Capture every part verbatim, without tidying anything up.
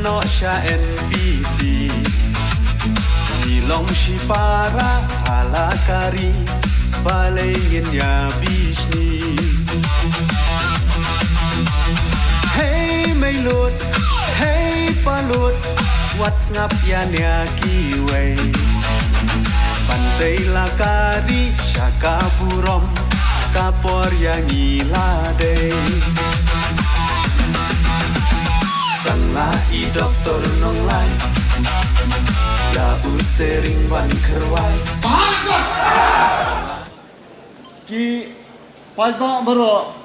Noh sha N P P. Ngi long shipara ha la ka ri, balei ngin ïa bishni? Hei mei lut, hei pa lut, wat sngap ïa nia kiwei. Ban tei la ka ri sha ka burom, ka por ïa ngi la dei. Tang la i doktor Nonglait, la u steering ban kyrwai. Ki paidbah baroh,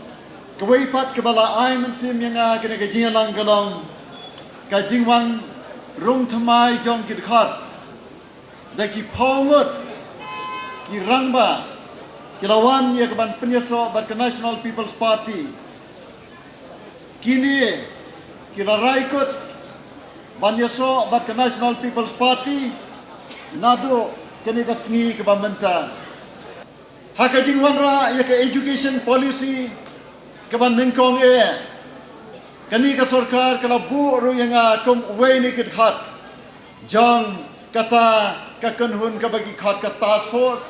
kawei pat kaba la ai mynsiem ïa nga kane ka jingïalang ka long ka jingwan rung thymmai jong ki dkhot. Da ki phew ngut ki rangbah ki la wan ïa ka ban pynïasoh bad ka National People's Party. Kine ki la rai kut ban ïasoh bad ka National People's Party naduh kane ka sngi kaba mynta. Ha ka jingwanrah ïa ka education policy kaba nyngkong eh, kane ka sorkar ka la buh ruh ïa nga kum uwei na ki dkhot jong kata ka kynhun kaba ki khot ka task force.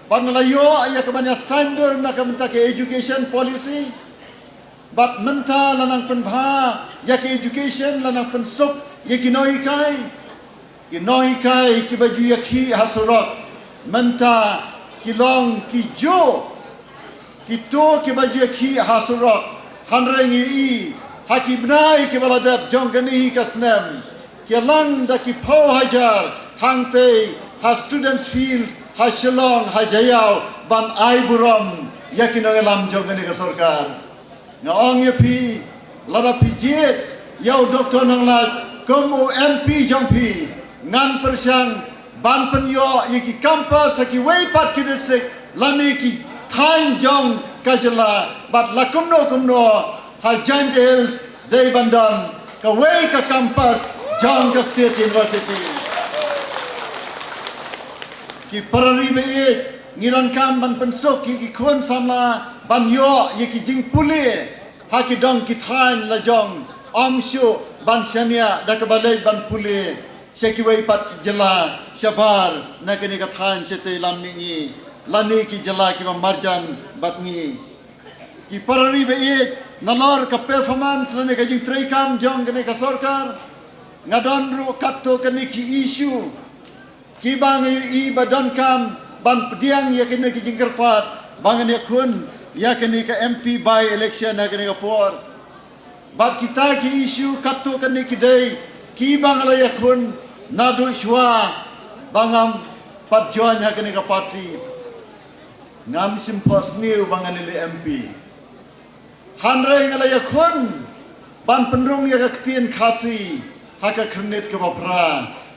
Bad nga la ïoh ïa ka ban ïa sign dur na ka bynta ka education policy. Bad mynta la nang pynbha ïa ka education, la nang pynsuk ïa ki nonghikai. Ki nonghikai kiba ju ïakhih ha surok mynta ki long ki juh, kito kiba ju ïakhih ha surok. Hynrei ngi i ha ki bnai kiba la dep jong kane hi ka snem, ki lang da ki phew hajar hangtei ha Students' Field ha Shillong, ha Jaiaw, ban ai burom ïa ki nongïalam jong kane ka sorkar. Nga ong ïa phi, lada phi jied ïa u Doktor Nonglait kum u M P jong phi, ngan pyrshang ban pynïoh ïa ki campus ha kiwei pat ki district lane ki thaiñ jong ka jylla, bad la kumno kumno ha Jaintia Hills dei ban don kawei ka campus jong ka State University. Ki para ri ba ïeit, ngi donkam ban pynsuk ïa ki khun samla ban ïoh ïa ki jingpule ha ki dong ki thaiñ la jong, ym shuh ban shaniah da kaba leit ban pule sha kiwei pat ki jylla shabar na kane ka thaiñ shatei lam mihngi lane ki jylla kiba marjan bad ngi. Ki para ri ba ïeit, nalor ka performance lane ka jingtreikam jong kane ka sorkar, nga don ruh katto katne ki issue kiba nga ïohi ba donkam ban pdiang ïa kane ka jingkyrpad ba ngan ïakhun ïa kane ka M P by election ha kane ka por. Bad kita ki issue katto katne ki dei kiba nga la ïakhun naduh shuwa ba ngam pat join ha kane ka party. Ngam shym phohsniew ba ngan leh M P. Hynrei nga la ïakhun ban pynrung ïa ka ktien Khasi ha ka Khyrnit kaba phra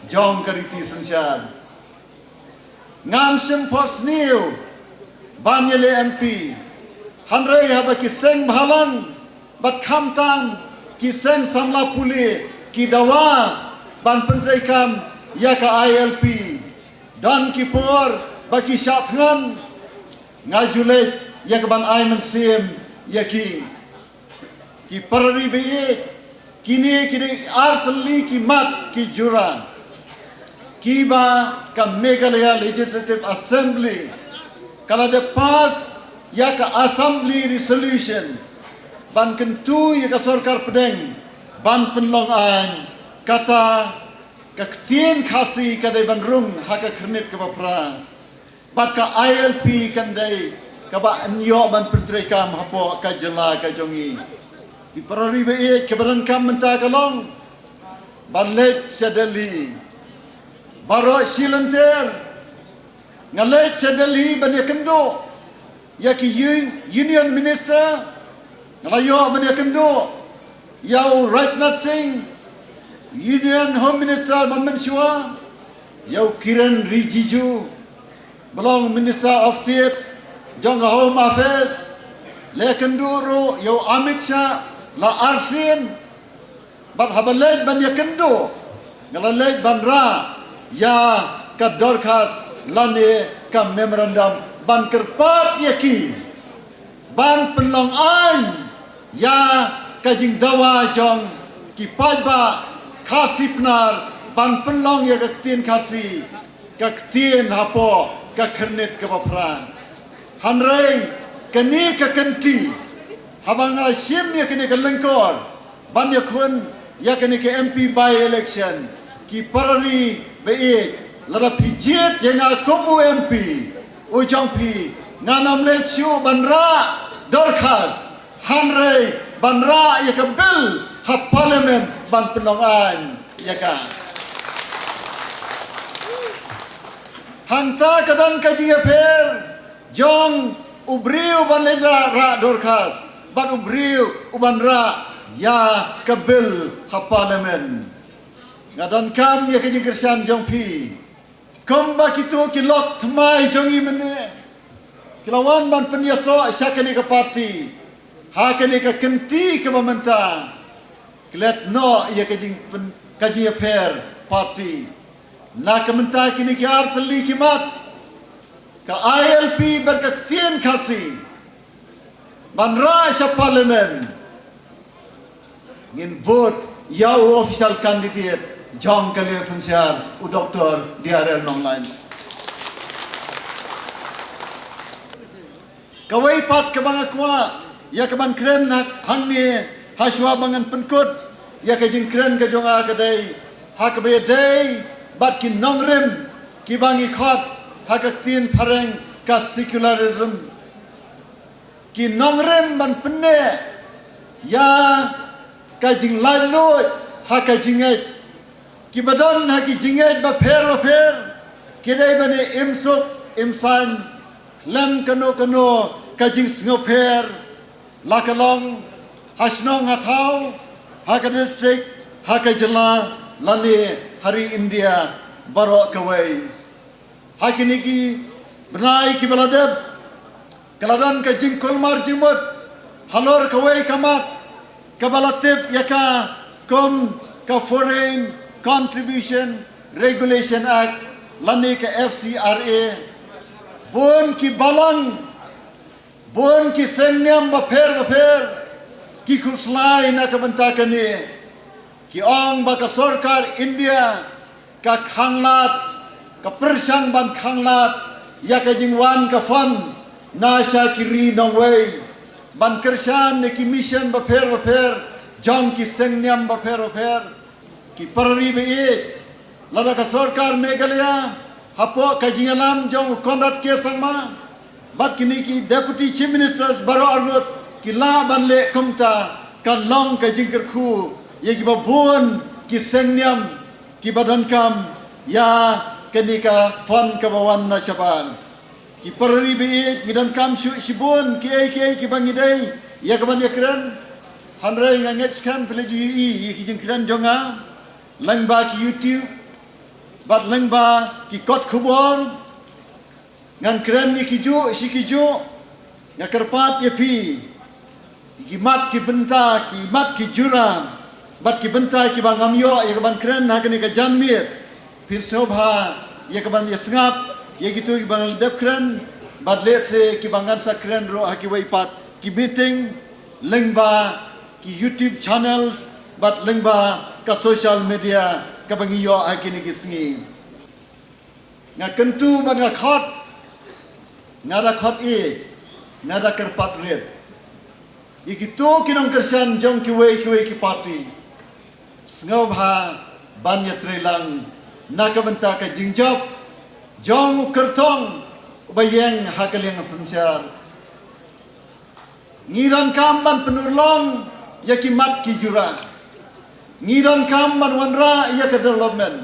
jong ka riti synshar. Ngam shym phohsniew ban ïaleh M P. Hynrei haba ki seng bhalang bad khamtam ki seng samla pule ki dawa ban pyntreikam ïa ka I L P, don ki por ba ki shah thngan. Nga ju leit ïa ka ban ai mynsiem ïa ki. Ki para ri ba ïeit, kine ki dei ar tylli ki mat ki jura kiba ka Meghalaya Legislative Assembly ka la dep pass ïa ka Assembly Resolution ban kyntu ïa ka sorkar pdeng ban pynlong aiñ, kata ka ktien Khasi ka dei ban rung ha ka Khyrnit kaba phra. Bad ka I L P kan dei kaba yn ïoh ban pyntreikam hapoh ka jylla ka jong ngi. Ki para ri ba ïeit, kaba donkam mynta ka long ban leit sha Delhi. Baroh shi lynter nga leit sha Delhi ban ïakynduh ïa ki u-, Union Minister. Nga la ïoh ban ïakynduh ïa u Rajnath Singh, Union Home Minister ba mynshuwa, ïa u Kiren Rijiju ba long Minister of State jong ka Home Affairs. La ïakynduh ruh ïa u Amit Shah la arsien. Bad haba leit ban ïakynduh, nga la leit ban rah ïa ka dorkhas lane ka memorandum ban kyrpad ïa ki ban pynlong aiñ ïa ka jingdawa jong Ki paidbah Khasi Pnar ban pynlong ïa ka ktien Khasi ka ktien hapoh ka khyrnit kaba phra. Hynrei kane ka kynti, haba nga shim ïa kane ka lyngkor ban ïakhun ïa kane ka M P by-election, ki para ri ba ïeit, lada phi jied ïa nga kum u M P u jong phi, ngan ym leit shuh ban rah dorkhas, hynrei ban rah ïa ka bill ha Parliament ban pynlong aiñ ïa ka. Hangta ka don ka jingïapher jong u briew uban leit rah, rah dorkhas bad u briew uban rah ïa ka bill ha Parliament. Nga donkam ïa ka jingkyrshan jong phi. Kumba kito ki lok thymmai jong ngi mynne ki la wan ban pynïasoh sha kane ka party ha kane ka kynti kaba mynta, klet noh ïa ka jingpyn-, ka jingïapher party. Na ka mynta kine ki ar tylli ki mat, ka I L P bad ka ktien Khasi ban rah sha Parliament, ngin vote ïa u official candidate jong ka liang synshar, u Doctor D R L Nonglait. Kawei pat kaba nga kwah ïa ka ban kren ha-, hangne, hashwa ba ngan pynkut ïa ka jingkren ka jong nga, ka dei ha kaba ïadei bad ki nongrim kiba ngi khot ha ka ktien phareng ka secularism. Ki nongrim ban pynneh ïa ka jinglaitluid ha ka jingngeit. Kiba don ha ki jingngeit bapher bapher, ki dei ban ïa im suk im saiñ khlem kano kano ka jingsngewpher, la ka long ha shnong ha thaw, ha ka district, ha ka jylla, lane ha ri India baroh kawei. Ha kine ki bnai kiba la dep, ka la don ka jingkulmar jingmut halor kawei ka mat kaba la tip ïa ka kum ka Foreign Contribution Regulation Act, lane ka F C R A. Bun ki balang, bun ki seng niam bapher bapher ki khuslai na ka bynta kane. Ki ong ba ka sorkar India ka khanglad, ka pyrshang ban khanglad ïa ka jingwan ka fund na sha ki ri nongwei ban kyrshan ïa ki mission bapher bapher jong ki seng niam bapher bapher. Ki para ri ba ïeit, lada ka sorkar Meghalaya hapoh ka jingïalam jong u Conrad K Sangma bad kine ki Deputy Chief Ministers baroh arngut ki lah ban leh kumta, kan long ka jingkyrkhu ïa kiba bun ki seng niam kiba donkam ïa kane ka fund kaba wan na shabar. Ki para ri ba ïeit, ngi donkam shuh shibun kiei kiei kiba ngi dei ïa kaban ïakren. Hynrei nga ngeit skhem phi la ju ïohi ïa ki jingkren jong nga lyngba ki YouTube bad lyngba ki kot khubor. Ngan kren ïa ki juh shi ki juh. Nga kyrpad ïa phi, ki mat ki bynta, ki mat ki jura bad ki bynta kiba ngam ïoh ïa kaban kren ha kane ka janmiet, phin sngewbha ïa kaban ïa sngap ïa kito kiba ngan dep kren bad lehse kiba ngan sa kren ruh ha kiwei pat ki meeting lyngba ki YouTube channels bad lyngba ka social media kaba ngi ïoh ha kine ki sngi. Nga kyntu bad nga khot, nga da khot ïa, nga da kyrpad rit ïa kito ki nongkyrshan jong kiwei kiwei ki party, sngewbha ban ïatreilang na ka bynta ka jingjop jong u kyrtong uba ïeng ha ka liang synshar. Ngi donkam ban pynurlong ïa ki mat ki jura. Ngi donkam ban wanrah ïa ka development.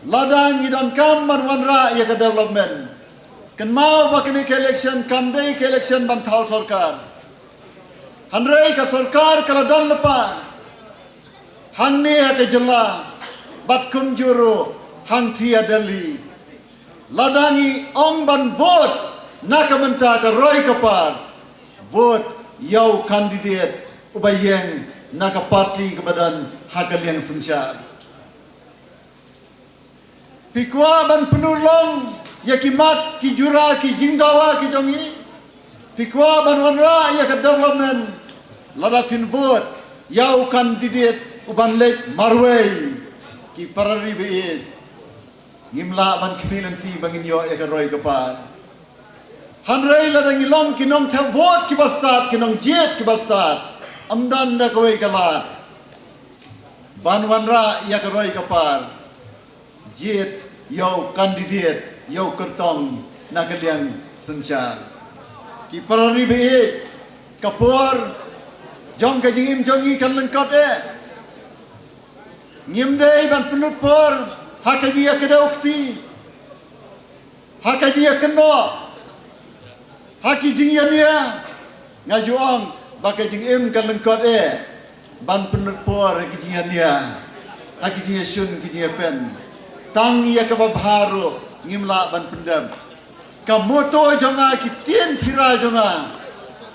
Lada ngi donkam ban wanrah ïa ka development, kynmaw ba kane ka election kam dei ka election ban thaw sorkar. Hynrei ka sorkar ka la don lypa hangne ha ka jylla bad kumjuh ruh hangthie ha Delhi. Lada ngi ong ban vote na ka bynta ka roi ka par, vote ïa u candidate uba ïeng na ka party kaba don ha ka liang synshar. Phi kwah ban pynurlong ïa ki mat ki jura ki jingdawa ki jong ngi? Phi kwah ban wanrah ïa ka development? Lada phin vote ïa u candidate U ban leit marwei, ki para ri baieit, ngim lah ban khmih lynti ba ngin ïoh ïa ka roi ka par. Hynrei lada ngi long ki nongthep vote kiba stad, ki nongjied kiba stad, ym don da kawei ka lad ban wanrah ïa ka roi ka par. Jied ïa u candidate, ïa u kyrtong na ka liang synshar. Ki para ri baieit, ka por jong ka jingim jong ngi kan lyngkot eh. Ngim dei ban pynlut por ha ka jingïakdew kti, ha ka jingïakynnoh, ha ki jingïania. Nga ju ong ba ka jingim kan lyngkot eh ban pynlut por ha ki jingïania, ha ki jingïashun, ki jingïapen. Tang ïa kaba bha ruh ngim lah ban pyndep. Ka motto jong nga, ki ktien phira jong nga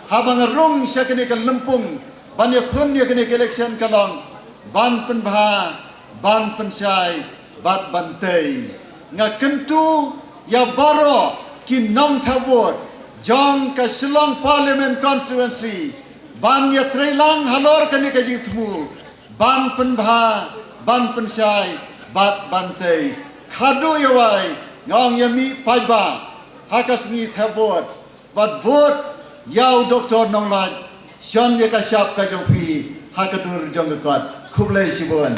haba nga rung sha kane ka lympung ban ïakhun ïa kane ka election ka long ban pynbha, ban pynshai bad ban tei. Nga kyntu ïa baroh ki nongthep vote jong ka Shillong Parliament Constituency ban ïatreilang halor kane ka jingthmu ban pynbha, ban pynshai bad ban tei. Khatduh ïawai nga ong ïa mih paidbah ha ka sngi thep vote, bad vote ïa u Doktor Nonglait, shon ïa ka shap ka jong phi ha ka dur jong ka kot. Khublei shibun.